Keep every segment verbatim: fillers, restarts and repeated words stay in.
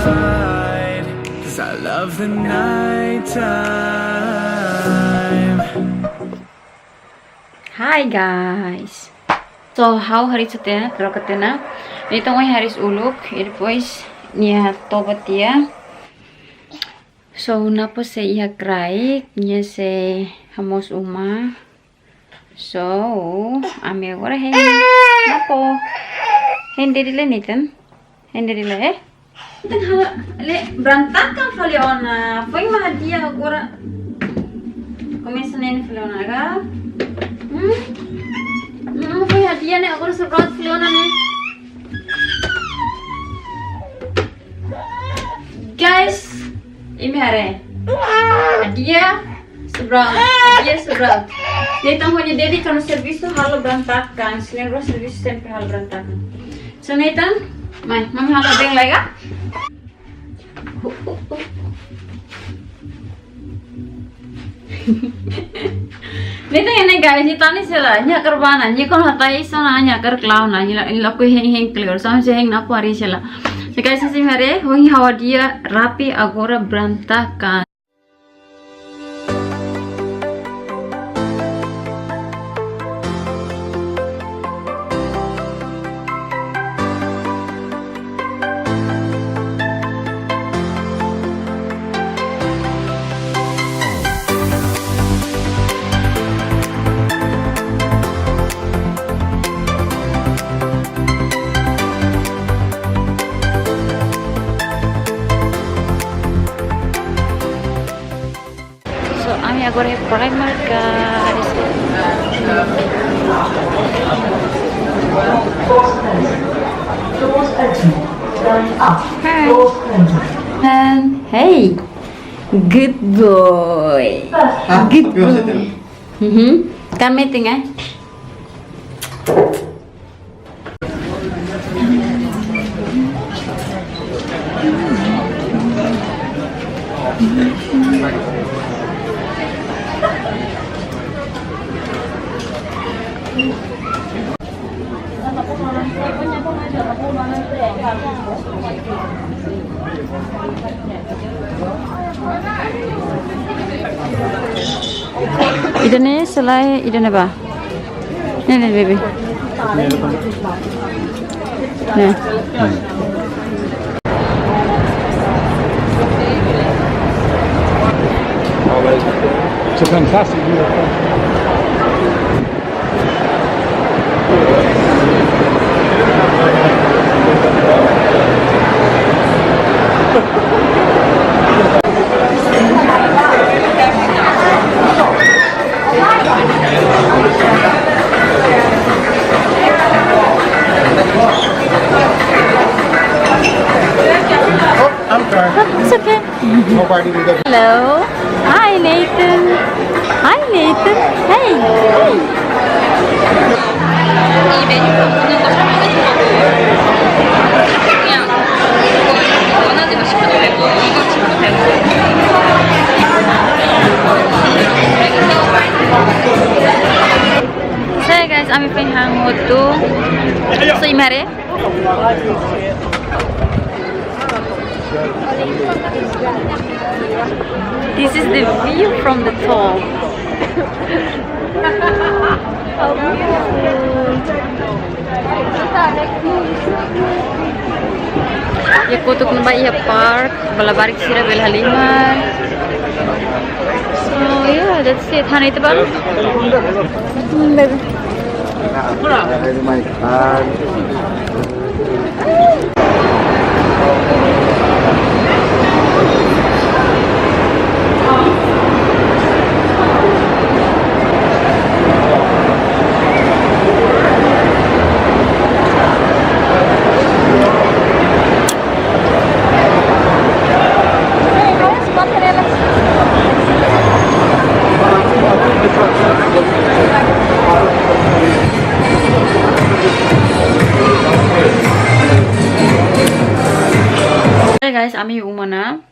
'Cause I love the night time. Hi guys. So, ha'u hariis tiha ona, troka tiha ona. Nathan ohin hariis uluk, e depois nia toba tiha. So, Napo sei iha kraik, nia sei hamoos uma. So, ami agora hein Napo. Hein daddy lai, Nathan. Hein daddy lai, eh? Nathan, halo, le, berantakan fali ona. Foin mak hadi'a agora. Komesa ne'e fali ona ka? Hmm? Hmm, foin hadi'a ne'e, agora sobrang fali ona ne'e. Guys, imi haree. Hadi'a sobrang, hadi'a sobrang. Nathan ho nia daddy kuandu servisu halo berantakan. Selain rua servisu sempre halo berantakan. So Nathan, mai, mami halo bem legal. Nathan ne'e guys, nia tane sela, nia hakarak bá ona, nia kuandu hatais ona, nia hakarak la'o ona, nia la, nia lakohi hein, hein kleur, sama se hein Napo hariis sela. So guys, imi haree, ohin ha'u hadi'a rapi, agora berantakan. So, ami agora iha Primark, guys. Hi. And hey, good boy. Good boy. Mhm. Kan meeting, eh? Ida-ne'e selae, ida-ne'e bá. Ne'e, ne'e, baby. Ne'e. It's a fantastic view. Oh, I'm sorry. It's okay. Nobody will get. Hello. Hi, Nathan. Hi, Nathan. Hey. Hey. So guys, ami foin han hotu. So, imi haree. This is the view from the top. How beautiful. Iha kotuk ne'ebá iha park, ba labarik sira bele halimar. So yeah, that's it. Hana itu baru. Hmm, baby. Oke guys, ami uma ona.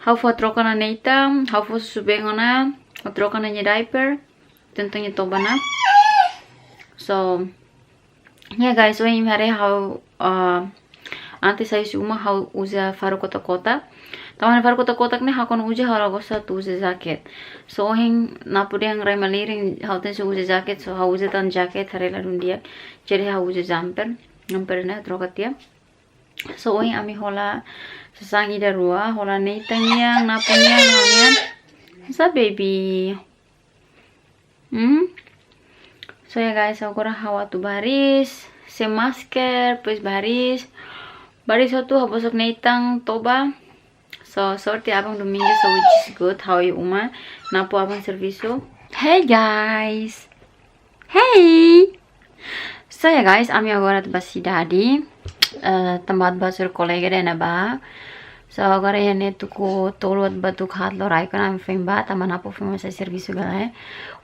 Ha'u fó troka ona Nathan, ha'u fó susubeen ona, ha'u troka ona nia diaper, tentang nia toba ona. So, yeah guys, ohin imi haree ha'u, uh, Antes ha'u husi uma ha'u uza faru kotak-kotak. Tanba faru kotak-kotak ne'e ha'u kuandu uza ha'u la gosta atu uza jaket. So ohin Napo dehan rai malirin ha'u tenke uza jaket, so ha'u uza tan jaket haree ladún di'ak. Jadi ha'u uza jumper, jumper ne'e troka tiha. So ohin ami hola sasán ida rua, hola Nathan nian, Napo nian, ha'u nian. Sa baby. Hmm? So ya guys, agora ha'u atu bá hariis, sem masker, depois bá hariis. Bá hariis hotu, ha'u bosok Nathan toba. So sorte aban domingu, so which is good, ha'u iha uma, Napo aban servisu. Hey guys. Hey. So ya guys, ami agora atu bá sidade. Eh, tanba atu bá hasoru kolega ida ne'ebá. So agora iha ne'e tuku tolu atu bá tuku haat loraik ona ami foin bá, tanba Napo foin mai sai servisu galai.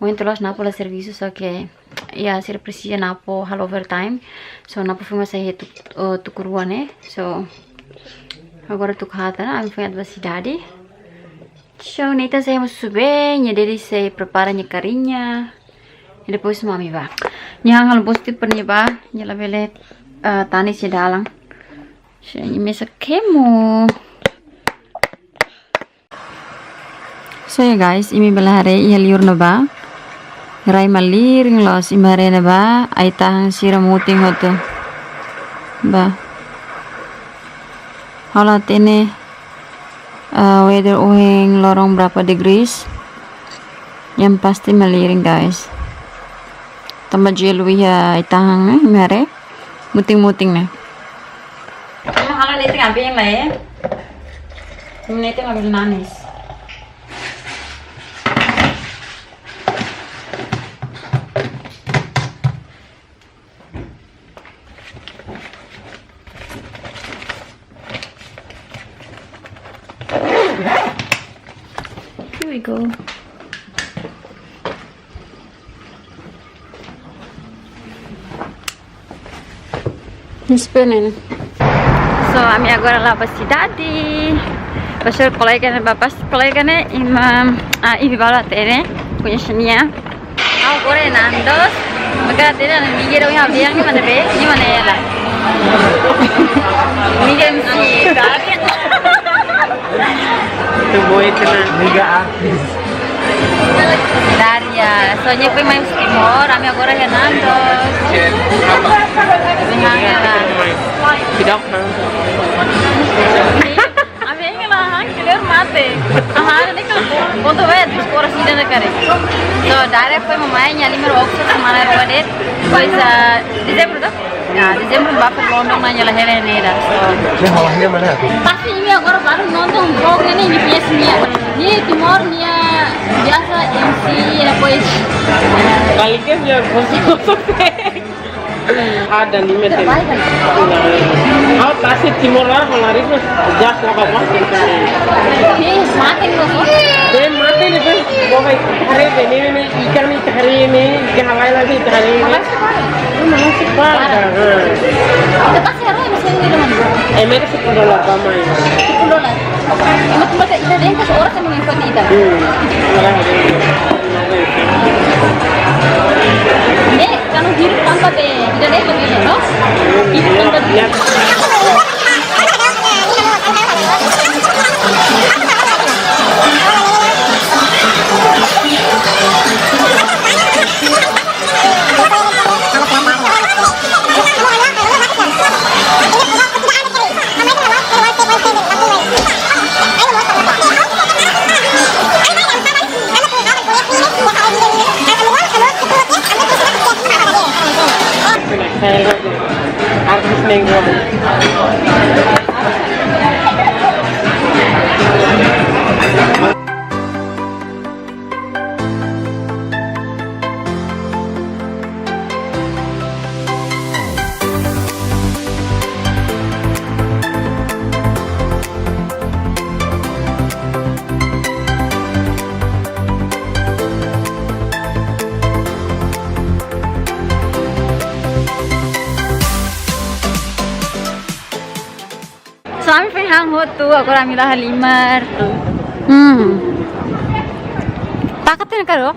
Ohin tolu loos Napo la servisu, so ke ya sira presiza Napo halo overtime. So Napo foin mai sai iha tuk-, eh, tuku rua ne'e. So agora tuku haat ona, ami foin atu bá sidade. So Nathan sei hemu susubeen, nia daddy sei prepara nia kariña. I depois ami bá. Nia han halo bosok tiha para nia bá, nia labele, eh, tanis iha dalan. So nia mesak hemu. So ya guys, imi bele haree iha liur ne'ebá. Rai malirin loos, imi haree ne'ebá, ai-tahan sira mutin hotu. Bá. Ha'u la hatene, eh, weather ohin loron berapa degrees. Yang pasti malirin, guys. Tanba jelu iha ai-tahan ne'e, imi haree. Mutin-mutin ne'e. Imi halo leite ngabin lah ya. Imi leite ngabin nanis. Here we go. Spinning. So, ami agora la bá sidade. Bá hasoru kolega ne'ebá, pas kolega ne'e, imi, ah, imi balu hatene, koñese nia. Ha'u agora iha Nando's, maka hatene Miguel nia biang ne'e mana be, ne'e mana ela. Miguel M C. Itu boy kena. Miguel artis. Daria, so nia foin mai husi Timor, ami agora iha Nando's. Memang ya lah. Tidak. Ami ingat lah, han, clear mate. Aha, ne'e kan, ponto B, terus koras ida na kare. So, Daria foin mai, nia halimar Oxford, semana rua de'it. Depois, ah, Dezembru, toh? Ya, Dezembru bá para London, nia la hela ne'e dah, so. Nia hola nia mana tu? Pasti imi agora baru nonton vlog ne'e, imi fies nia. Nia Timor, nia biasa M C, depois. Kali ke nia kosong-kosong. Ada limit. Terbaik kan? Nah, ha'u tasi Timor lah, kalau hari itu jas lah apa? Ih, maten loh. Dia maten itu, pokoknya hari ini, ini, ini, ikan ini, hari ini, ikan halal lagi, hari ini. Makasih, Pak. Ini makasih, Pak. Parah. Heeh. Kita pasti harus yang ini dengan. Eh, mereka sepuluh dolar sama ya. Sepuluh dolar. Emang tempat kita deh, pas orang sama yang ita. Hmm. Orang ada yang Eh, kalau hidup tanpa be, tidak ada yang lebih, no? Hidup tanpa be. Artis Nenggolan. So, ami foin han hotu, agora ami la halimar. Hmm. Taka tiha ona karik.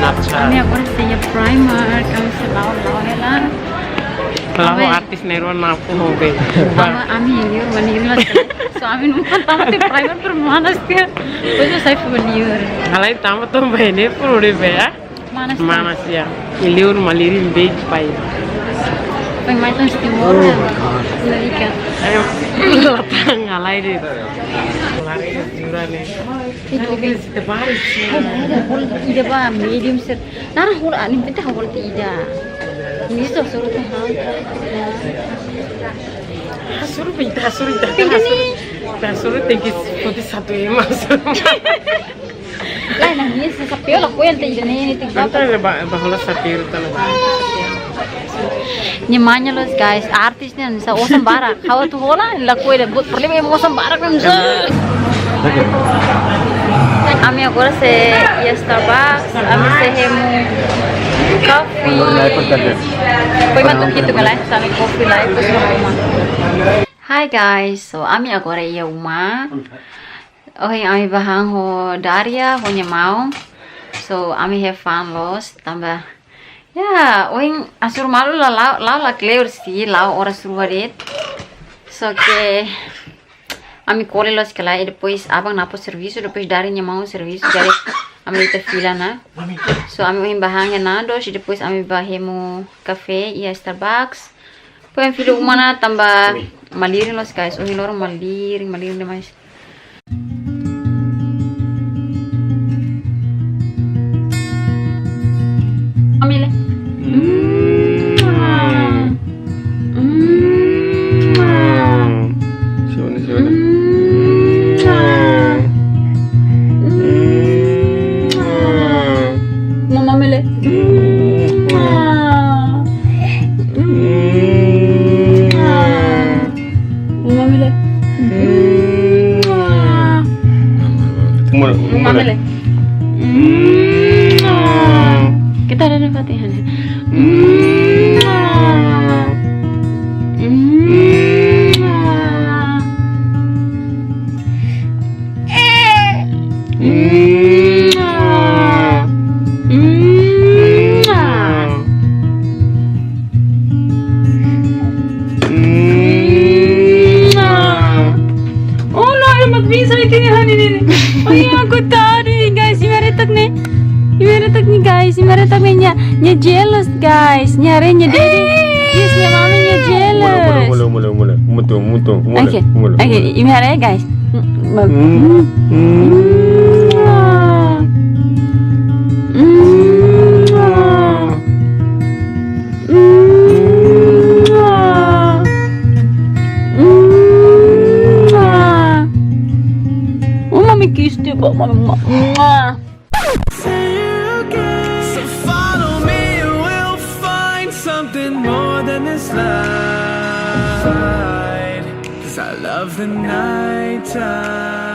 Ami agora sei iha Primark, ami sei la'o, la'o hela. La'o. Ami artis ne'e rua na aku mau be. Ami, ami liur, mani liur. So, ami nunka tama di Primark, pero mana sih? Pois eu saí por liur. Alai tama também, né? Por onde be, ah? Mana sih? Mana sih, ya? Liur, malirin, beijo, pai. Pai, mai tão estimor, né? Larikan. Ayo, latang, alai de. Lari de, jura, né? Itu, oke. Ida ba medium set. Nara hul ani bete hawal te ida. Misto suru te hal. Suru pinta, suru ida. Pinta ni. Suru tenke poti satu ema. Lae, nah, nia se sapeu la koel te ida ne'e, ne'e te ida. Anta ba, ba hola sapeu ta la. Nia manya los, guys, artis ne'e, sa osan barak. Ha'u atu hola, la koel, buat problema ema osan barak ne'e. Ami agora sei iha Starbucks, ami sei hemu coffee. Foi mantap gitu, galai, sami coffee lai, terus rumah. Hi guys, so ami agora iha uma. Ohin ami bá han ho Daria, ho nia maun. So, ami have fun loos, tanba. Ya, ohin hasoru malu la, la, la, la kleur sih, la'o oras rua de'it. So, ke ami kole loos kala, e depois aban Napo servisu, depois Daria nia maun servisu, jadi ami ita fila ona. So, ami ohin bá han iha Nando's, e depois ami bá hemu kafé, iha Starbucks. Depois ami fila uma ona tanba malirin loos guys, ohin loron malirin, malirin demais. Família. Mm. Mm. Siapa nih, siapa nih? Mm. Mm. Mama Mele. Mm. Mm. Mama Mele. Mama Mele. Kita ada di Fatihah nih. Oh, no, ada mak bisa itu ya, ini, ini. Oh iya, aku tahu nih, guys, imi haree tok ne'e. Imi haree tok ne'e, guys, imi haree tok ne'e, nia, nia jealous, guys. Nia haree nia daddy. Yes, nia mami, nia jealous. Mula, mula, mula, mula. Mutu, mutu, mula, oke, mula, oke, mula. Imi haree, guys. Mm, mm. Mm. Oh, mami kiss too, but mami. So follow me and we'll find something more than this light. 'Cause I love the nighttime.